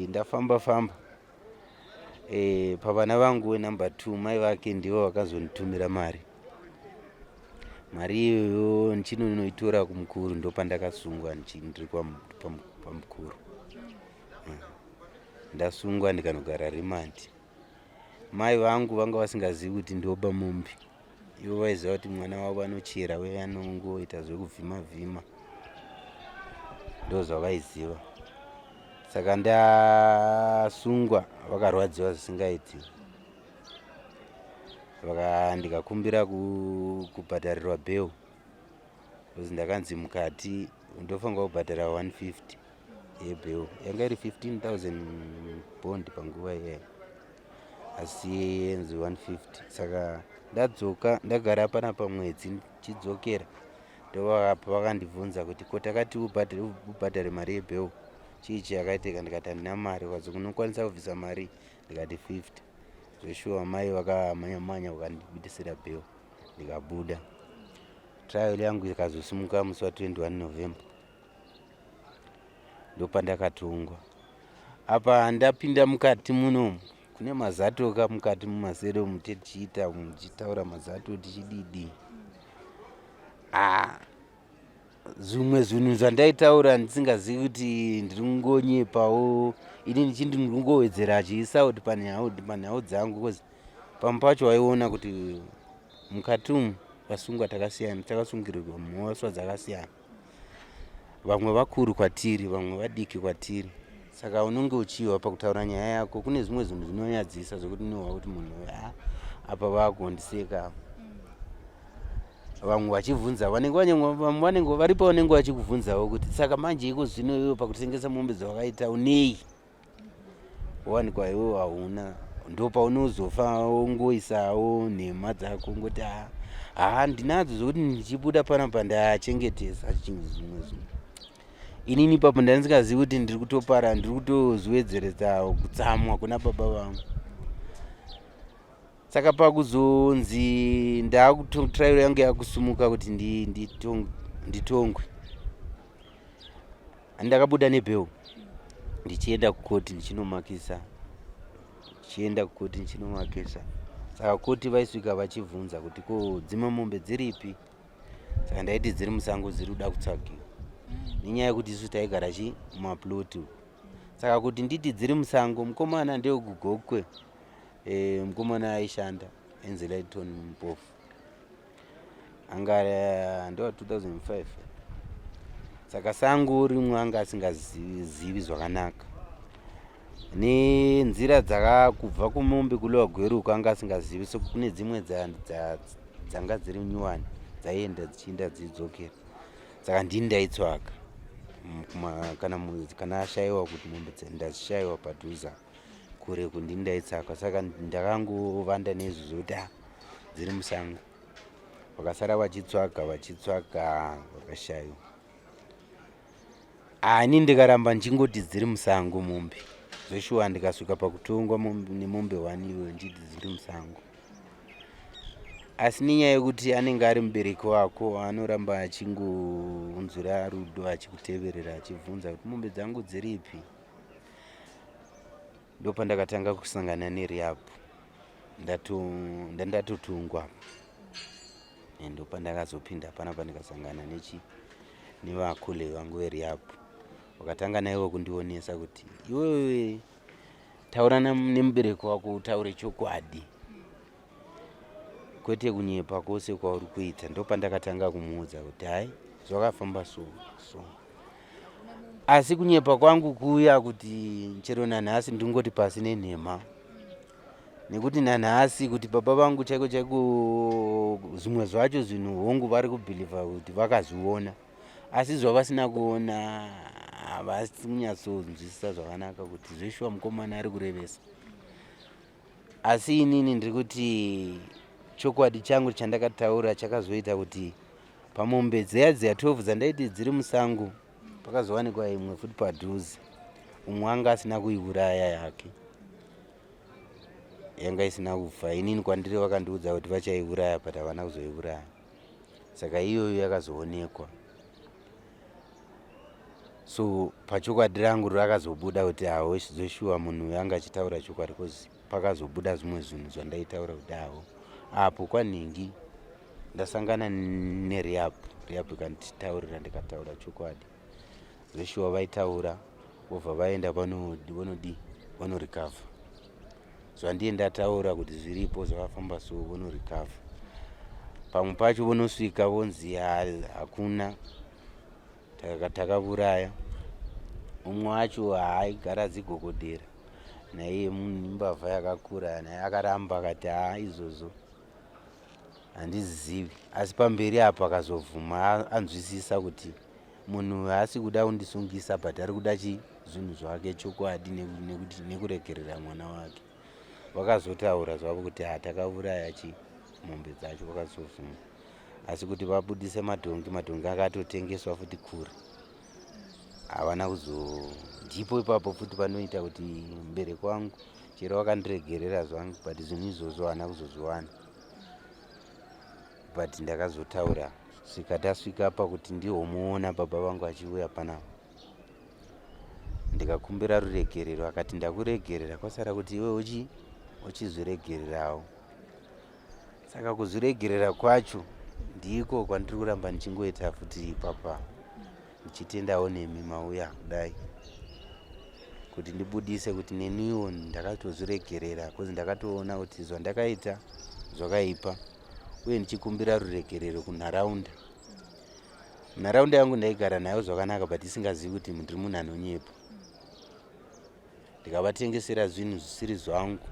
ndafamba famba e, pavana vangu wenumber two mai vake ndivo vakazonditumira mari mari iyoyo ndichinonoitora kumukuru ndopandakasungwa ndiri pamukuru hmm. ndasungwa ndikanogara rimandi mai vangu vanga vasingazivi kuti ndoba mombe Ivo vaiziva kuti mwana wavo anochera uye anongoita zvekuvhima vhima, ndozvavaiziva. Saka ndasungwa vakarwadziwa zvisingaiti, ndikakumbira kubhadharirwa bail because ndakanzi mukati ndofanirwa kubhadhara 150 yebail, yanga iri 15000 bond panguva iyayo. asi yenzi 150 saka ndadzoka ndagara panapa mwedzi ndichidzokera ndopavakandibvunza kuti ko takati ubhadhare mari yebheu Chii chakaitika? Ndikati handina mari. Vakanzi unokwanisa kubvisa mari? Ndikati 50. Zveshuwa mai vakamhanya mhanya vakandibudisira bail ndikabuda. Trial yangu ikazosimuka musi wa 21 November ndopandakatongwa. Apa ndapinda mukati munomu kune mazato ka mukati mumasere umu tichiita tichitaura mazato tichididi. Ah, zvimwe zvinhu zvandaitaura ndisingazivi kuti ndiri kungonyepawo ini ndichindi ndiri kungowedzera chiisauti panhau panhau dzangu bcause pamwe pacho waiona kuti mukati umu vasungwa takasiyana takasungirirwa mhosva dzakasiyana vamwe vakuru kwatiri vamwe vadiki kwatiri saka unenge uchiwa pakutaura nyaya yako kune zvimwe zvinhu zvinonyadzisa zvekuti unohwa kuti munhu ah, apa vakundiseka vamwe vachibvunza vanenge vamwe vanenge varipo vanenge vachikubvunzawo kuti saka manje iko zvino iwe pakutengesa mombe dzawakaita unei wanikwa iwe hauna ndopaunozofa wongoisawo nhema dzako ngoti ha haa ndinadzo zvekuti ndichibuda panapa ndachengetesa zvimwe zvinhu inini ipapo ndandisikazivi kuti ndiri kutopara ndiri kutozviwedzeredza kutsamwa kuna baba vangu saka pakuzonzi ndakutotrairo yangu yakusumuka kuti nditongwe ndakabuda nebheu ndichienda kukoti ndichinomakisa ndichienda kukoti ndichinomakisa saka koti vaisvika vachibvunza kuti ko dzimwe mombe dziripi saka ndaiti dziri musango dziri kuda kutsvagiwa nenyaya yekuti isu taigara chi mumaploti saka kuti nditi dziri musango mukomana ndewekugokwe e, mukomana aishanda ainzi Lighton Mpofu anga ndewa 2005 saka sango rimwe anga asingazivi zvakanaka nenzira dzakakubva kumombe kulowa gweru uko anga asingazivi so kune dzimwe dzanga dziri nyuwani dzaienda dzichienda dzichidzokera saka ndini ndaitsvaga kana, kana ashaiwa kuti mombe ndazishaiwa padhuze kure kundini ndaitsaka saka ndakangovanda nezvizvo kuti ah, dziri musango vakasara vachitsvaga vachitsvaga vakashaiwa ani ndikaramba ndichingoti dziri musango mombe zveshuwa ndikasvika pakutongwa nemombe one iyoyo ndichiti dziri musango asi nenyaya yekuti anenge ari mubereki wako anoramba achingounzwira rudo achikuteverera achibvunza kuti mombe dzangu dziripi Ndopandakatanga kusangana nerehab ndandatotungwa ndopandakazopinda panapa ndikasangana nechi nevakule vangu verehab vakatanga naivo kundionesa kuti iwewe taura nemubereki wako utaure chokwadi kwete kunyepa kwose kwauri kuita ndopandakatanga kumuudza kuti hai zvakafamba so so asi kunyepa kwangu kuya kuti chero nanhasi ndingoti pasi nenhema nekuti nanhasi kuti baba vangu chaiko chaiko zvimwe zvacho zvinhu hongu vari kubhilivha kuti vakazviona asi zvavasina kuona havasi kunyatsonzwisisa zvakanaka kuti zveshuwa mukomana ari kurevesa Asi inini ndiri kuti chokwadi changu chandakataura chakazoita kuti pamombe dziya dziya 12 dzandaiti dziri musango pakazowanikwa imwe futi padhuze umwe anga asina kuiuraya yake yanga isina kufa inini kwandiri vakandiudza kuti vachaiuraya but havana kuzoiuraya saka iyoyo yakazoonekwa so pachokwadi rangu rakazobuda kuti hawo zveshuwa munhu uyu anga achitaura chokwadi bcause pakazobuda zvimwe zvinhu zvandaitaura kuti hawo apo kwanhingi ndasangana nerehab rehab ikanditaurira ndikataura chokwadi zveshuwa vaitaura vobva vaenda vanodii vanorecover zvandiye ndataura kuti zviripo zvakafamba so vonorecover pamwe pacho vonosvika vonzi hakuna takavuraya umwe wacho haaigara adzigogodera naiye munhu imbavha yakakura naye akaramba akati haa izvozvo handizivi asi pamberi apo akazobvuma anzwisisa kuti munhu haasi kuda kundisungisa but ari kuda chi zvinhu zvake chokwadi nekuti nekuregerera mwana wake vakazotaura zvavo kuti ha takauraya chi mombe dzacho vakazobvuma asi kuti vabudise madhongi madhongi akatotengeswa futi kure. Havana kuzo ndipo ipapo futi panoita kuti mubereki wangu chero wakandiregerera zvangu, but zvinhu izvozvo haana kuzozviwana. But ndakazotaura svika tasvika pakuti ndihomuona baba vangu achiuya panapa, ndikakumbira ruregerero. Akati ndakuregerera, kwasara kuti iwe uchizviregererawo. Saka kuzviregerera kwacho ndiko kwandiri kuramba ndichingoita futi ipapa, ndichitendawo nemi mauya kudai kuti ndibudise kuti neniwo ndakatozviregerera, because ndakatoona kuti zvandakaita zvakaipa, uye ndichikumbira ruregerero kunharaunda. Nharaunda yangu ndaigara nayo zvakanaka, but isingazivi kuti ndiri munhu anonyepa. Ndikavatengesera zvinhu zvisiri zvangu,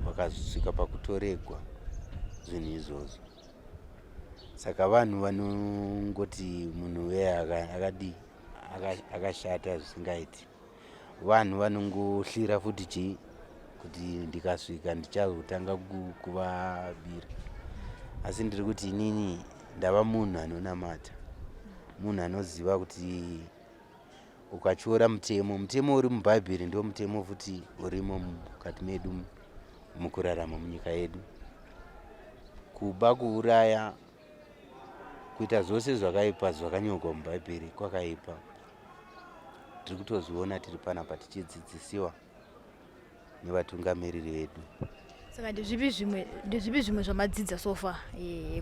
vakasvika pakutoregwa zvinhu izvozvo. Saka vanhu vanongoti munhu uye akadii, akashata zvisingaiti. Vanhu vanongohlira futi chii kuti ndikasvika ndichazotanga kuvabira. Asi ndiri kuti inini ndava munhu anonamata, munhu anoziva kuti ukatyora mutemo, mutemo uri mubhaibheri ndo mutemo futi urimo mukati medu mukurarama munyika yedu. Kuba, kuuraya, kuita zvose zvakaipa zvakanyorwa mubhaibheri kwakaipa. Tiri kutozviona tiri panapa tichidzidzisiwa nevatungamiriri vedu. Saka ndezvipi zvimwe zvamadzidza so far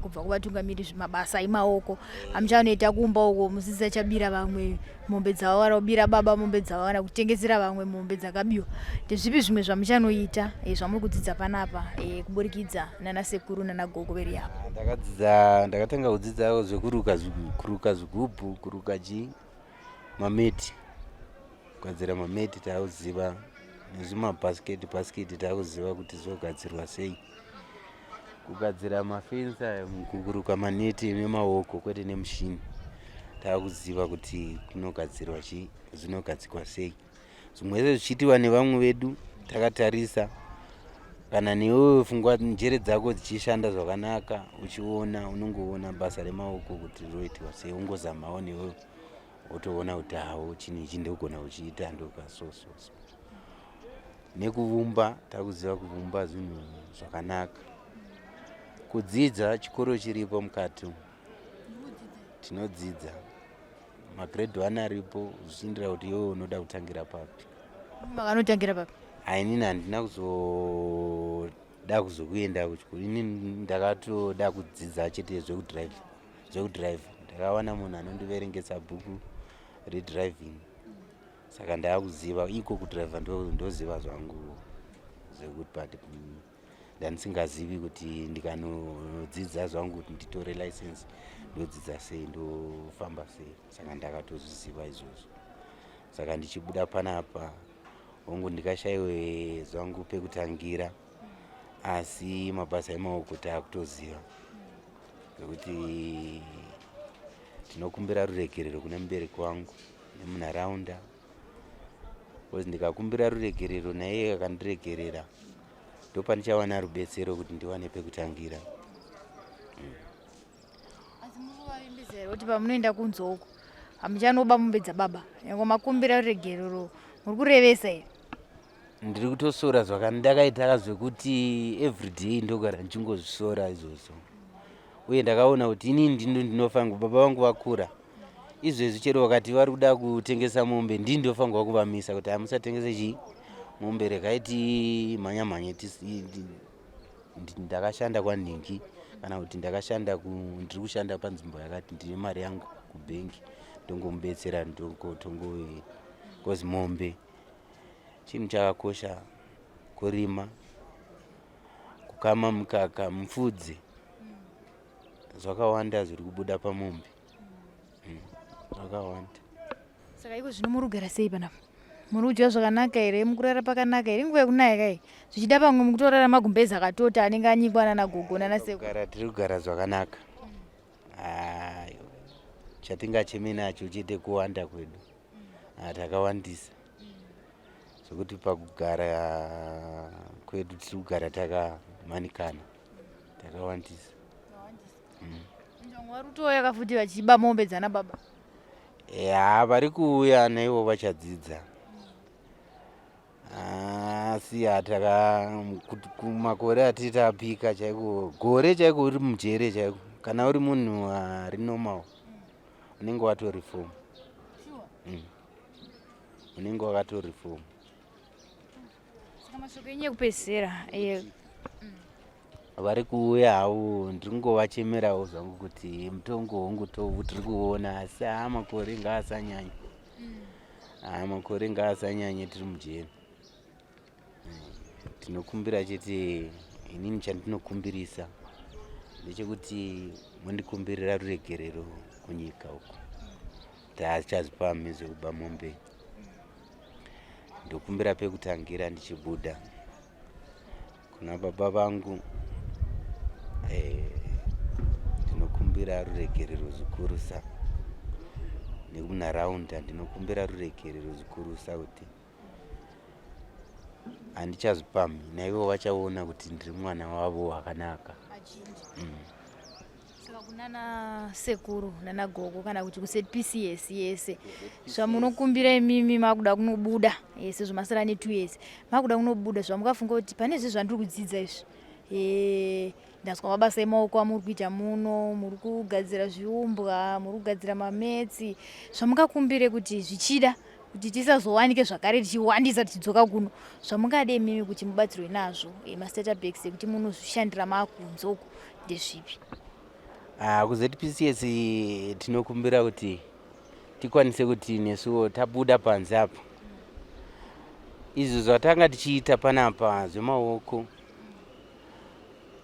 kubva kuvatungamiri? Mabasa emaoko amuchanoita kumba uko, musisi achabira vamwe mombe dzavo, kana kubira baba mombe dzavo, kana kutengesera vamwe mombe dzakabiwa, ndezvipi zvimwe zvamuchanoita zvamuri kudzidza panapa kuburikidza nanasekuru nanagogo veri apa? Ndakadzidza, ndakatanga kudzidza zvekuruka, kuruka zvigubhu, kuruka chii, mameti, kugadzira mameti taakuziva, nezvimabhasiketi bhasiketi taakuziva kuti zvogadzirwa sei, kugadzira mafensi aya, kuruka maneti nemaoko kwete nemushini. Taakuziva kuti kunogadzirwa chii, zvinogadzikwa sei. Zvimwe zvese zvichiitiwa nevamwe vedu takatarisa, kana newewe pfungwa, njere dzako dzichishanda zvakanaka, uchiona, unongoona basa remaoko kuti roitiwa sei, ungozamawo newewe, wotoona kuti hawo chinhu ichi ndogona kuchiita, ndoka so so so. Nekuvumba, takuziva kuvumba zvinhu zvakanaka. Kudzidza, chikoro chiripo mukati umu, tinodzidza magrade 1 aripo, zvichiindira kuti iwewe unoda kutangira papi. Makanotangira papi? Ainini handina kuzoda kuzokuenda kuchikoro. Inini ndakatoda kudzidza chete zvekudhiraivha. Zvekudhiraivha ndakawana munhu anondiverengesa bhuku redriving, saka ndaakuziva iko kudhiraivha. Ndoziva zvangu zvekuti, but ndandisingazivi kuti ndikanodzidza zvangu kuti nditore license ndodzidza sei, ndofamba sei. Saka ndakatozviziva izvozvo. Saka ndichibuda panapa, hongu ndikashayiwe zvangu pekutangira, asi mabasa emaoko taakutoziva, zvekuti tinokumbira ruregerero kune mubereki wangu nemunharaunda, because ndikakumbira ruregerero naiye akandiregerera, ndopandichawana rubetsero kuti ndiwane pekutangira. Asi muri kuvavimbisa here kuti pamunoenda kunze uko hamuchanoba mombe dzababa, nyange makumbira ruregerero? Muri kurevesa here? Ndiri kutosora zvakandakaita, zvekuti everyday ndogara ndichingozvisora izvozvo. Uye ndakaona kuti inini ndino ndinofanirwa, baba vangu vakura izvezvi, chero vakati vari kuda kutengesa mombe, ndini ndofanirwa kuvamisa kuti hamusatengese chii, mombe, regai timhanya mhanye. Ndakashanda kwanhingi, kana kuti ndakashanda, ndiri kushanda panzvimbo yakati, ndine mari yangu kubhengi, ndongomubetsera, tongo, because mombe chinhu chakakosha. Kurima, kukama mukaka, mupfudze, zvakawanda zviri kubuda pamombe, zvakawanda. Saka iko zvino muri kugara sei panapa? Muri kudya zvakanaka here? Mukurara pakanaka here? Nguva yekunaya kai, zvichida pamwe mukutorara magumbezi akatota anenge anyikwa nanagogo nanasekuru. Kugara, tiri kugara zvakanaka. Chatingacheme nacho chete kuwanda kwedu. Takawandisa zvekuti pakugara kwedu tiri kugara takamanikana, takawandisa. Vamwe vari kutouya kafuti vachiba mombe dzana baba. Ya, vari kuuya naivo vachadzidza, asi hataka kumakore atiri tapika chaiko, gore chaiko uri mujere chaiko, kana uri munhu ari normal unenge watoreform. Unenge wakatoreform. Saka mashoko enyu ekupedzisira? Vari kuuya havo, ndiri kungovachemerawo zvangu kuti mutongo hongu tiri kuona, asi haa, makore ngaasanyanye, haa, makore ngaasanyanye tiri mujeri. Tinokumbira chete, inini chandinokumbirisa ndechekuti mundikumbirira ruregerero kunyika uko, taachazvipamhi zvekuba mombe. Ndokumbira pekutangira ndichibuda kuna baba vangu, ndinokumbira ruregerero zvikurusa, nekunharaunda ndinokumbira ruregerero zvikurusa kuti handichazvipamhi, naivo vachaona kuti ndiri mwana wavo wakanaka. Saka kunana sekuru nana gogo kana kuti kuZPCS yese, zvamunokumbira imimi makuda kunobuda, sezvo masara ne2 years makuda kunobuda, zvamukafunga kuti pane zve zvandiri kudzidza izvi, ndazwa mabasa emaoko amuri kuita muno, muri kugadzira zviumbwa, muri kugadzira mametsi, zvamukakumbire kuti zvichida kuti tisazowanike zvakare tichiwandisa tichidzoka kuno, zvamungade imimi kuti mubatsirwe nazvo, mastarter packs ekuti munozvishandira maakunze uku, ndezvipi? Ah, kuZPCS tinokumbira kuti tikwanise kuti nesuwo tabuda panze apo, izvo zvatanga tichiita panapa zvemaoko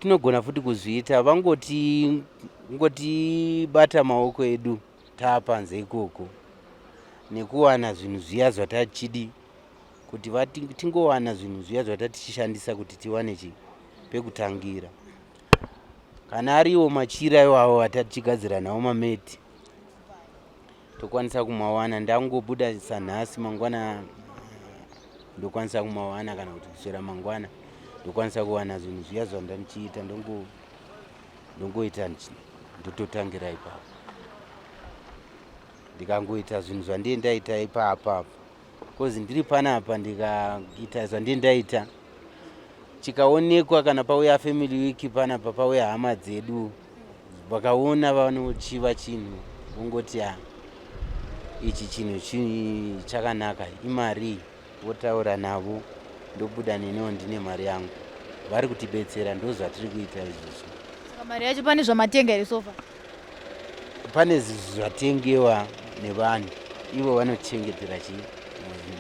tinogona futi kuzviita, vangoti ngotibata maoko edu taapanze ikoko nekuwana zvinhu zviya zvatachidi kuti tingowana zvinhu zviya zvatatichishandisa kuti tiwane chi pekutangira, kana ariwo machira iwawo atatichigadzira nawo mameti tokwanisa kumawana. Ndangobuda sanhasi, mangwana ndokwanisa kumawana, kana kuti kuswera mangwana ndokwanisa kuwana zvinhu zviya zvandandichiita, ndongoita, ndototangira ipapo. Ndikangoita zvinhu zvandiye ndaita ipapapo, cause ndiri panapa, ndikaita zvandiye ndaita chikaonekwa, kana pauya family week panapa, pauya hama dzedu, vakaona vanochiva chinhu, vongoti, "A, ichi chinhu chakanaka, imari." Votaura navo, ndobuda neniwo ndine mari yangu. Vari kutibetsera, ndo zvatiri kuita izvozvo. Saka mari yacho pane zvamatenga here so far? Pane zvatengewa nevanhu, ivo vanochengetera chi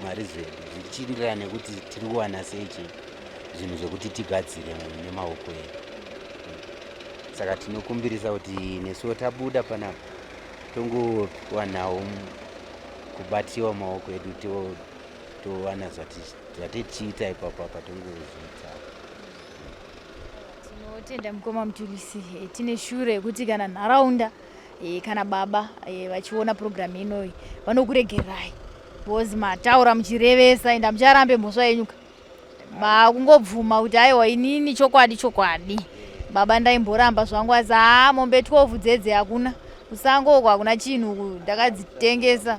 mari zvedu, zvichienderana nekuti tiri kuwana sei chi zvinhu zvekuti tigadzire nemaoko edu. Saka tinokumbirisa kuti nesuwo tabuda panapa tongowanawo kubatiwa maoko edu, towana zvatichiita ipapo apa, tongozviita. Tinotenda mukoma Mutulisi. Tine shure yekuti kana nharaunda, kana baba vachiona purogiramu inoyi vanokuregererai, because mataura muchirevesa, ende hamucharambe mhosva yenyuka, makungobvuma kuti aiwa, inini chokwadi chokwadi baba ndaimboramba zvangu, asi haa, mombe 12 dzedze hakuna kusango uko, hakuna chinhu uku, ndakadzitengesa.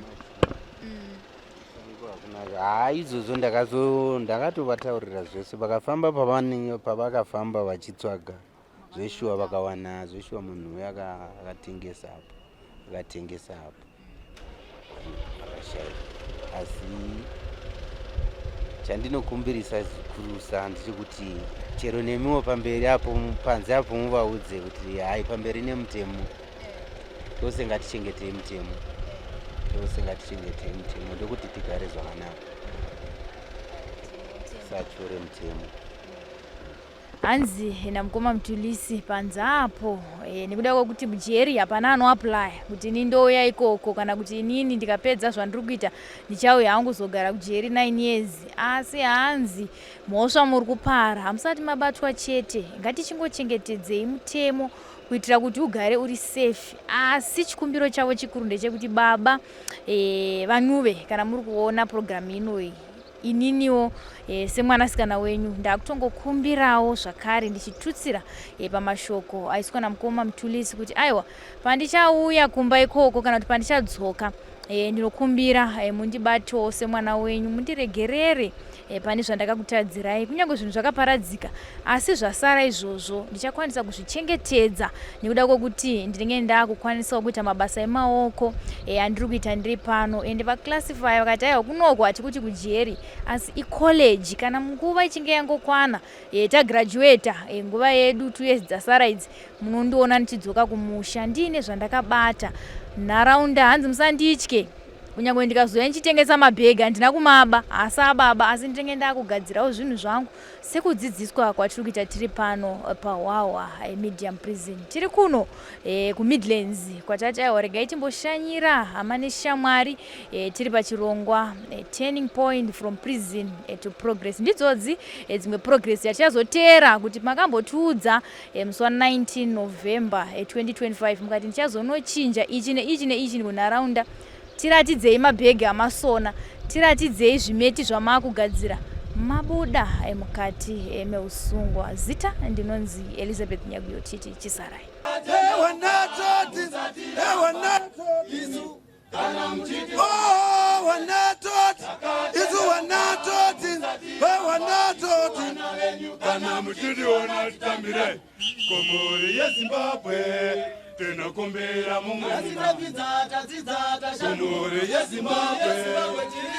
Haa, izvozvo ndakatovataurira zvese. Vakafamba pavakafamba vachitsvaga zveshuwa, vakawana zveshuwa munhu uyo akatengesa apo, akatengesa apo, akashaya. Asi chandinokumbirisa zvikurusa ndechekuti chero nemiwo pamberi apo, panze apo, muvaudze kuti hai, pamberi nemutemo, tose ngatichengetei mutemo, tose ngatichengetei mutemo, ndokuti tigare zvakanaka, tisatyore mutemo. Hanzi namukoma Mutulisi panze apo, nekuda kwekuti mujeri hapana anoapplya kuti ini ndouya ikoko, kana kuti inini ndikapedza zvandiri kuita ndichauya hangu kuzogara kujeri 9 years, asi hanzi mhosva muri kupara hamusati mabatwa chete. Ngatichingochengetedzei mutemo kuitira kuti ugare uri safe. Asi chikumbiro chavo chikuru ndechekuti baba vaNuve, kana muri kuona purogiramu inoyi, ininiwo semwanasikana wenyu ndakutongokumbirawo zvakare ndichitutsira pamashoko aiswa namukoma Mutulisi kuti aiwa, pandichauya kumba ikoko kana kuti pandichadzoka. Ndinokumbira mundibatewo semwana wenyu, mundiregerere pane zvandakakutadzirai. Kunyange zvinhu zvakaparadzika, asi zvasara izvozvo ndichakwanisa kuzvichengetedza nekuda kwekuti ndinenge ndakukwanisawo kuita mabasa emaoko andiri kuita ndiri pano. Ende vaclassify vakati, aiwa, kunoko hatikuti kujeri, asi icollege. Kana nguva ichinge yangokwana, tagraduata nguva yedu 2 years dzasara idzi, munondiona ndichidzoka kumusha ndiine zvandakabata. Nharaunda, hanzi musanditye, kunyange ndikazouya ndichitengesa mabhegi, handina kumaba, asi ababa, asi ndinenge ndakugadzirawo zvinhu zvangu sekudzidziswa kwatiri kuita tiri pano paHwahwa Medium Prison. Tiri kuno kuMidlands kwatati, aiwa, regai timboshanyira hama neshamwari. Tiri pachirongwa Turning Point, From Prison to Progress. Ndidzodzi dzimwe progress yatichazoteera kuti makambotiudza musi wa19 November 2025, mukati ndichazonochinja ichi neichi neichi kunharaunda. Tiratidzei mabhegi amasona, tiratidzei zvimeti zvamaakugadzira mabuda mukati meusungwa. Zita ndinonzi Elizabeth Nyaguyo. Titi chisarai. Wanatoti, wanatoti, oh, wanatoti, isu wanatoti, wanatoti. Kana muchitiona titambire kumhuri yeZimbabwe, tinokumbira mumwe kumhuri yeZimbabwe,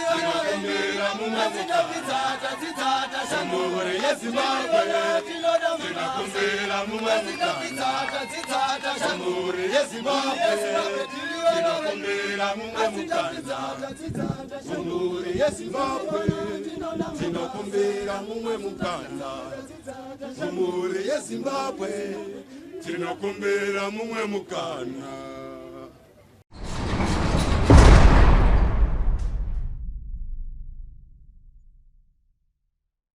tinokumbira mumwe kumhuri yeZimbabwe, tinokumbira mumwe kumhuri yeZimbabwe, tinokumbira mumwe mukana kumhuri yeZimbabwe, tinokumbira mumwe mukana kumhuri yeZimbabwe, tinokumbira mumwe mukana.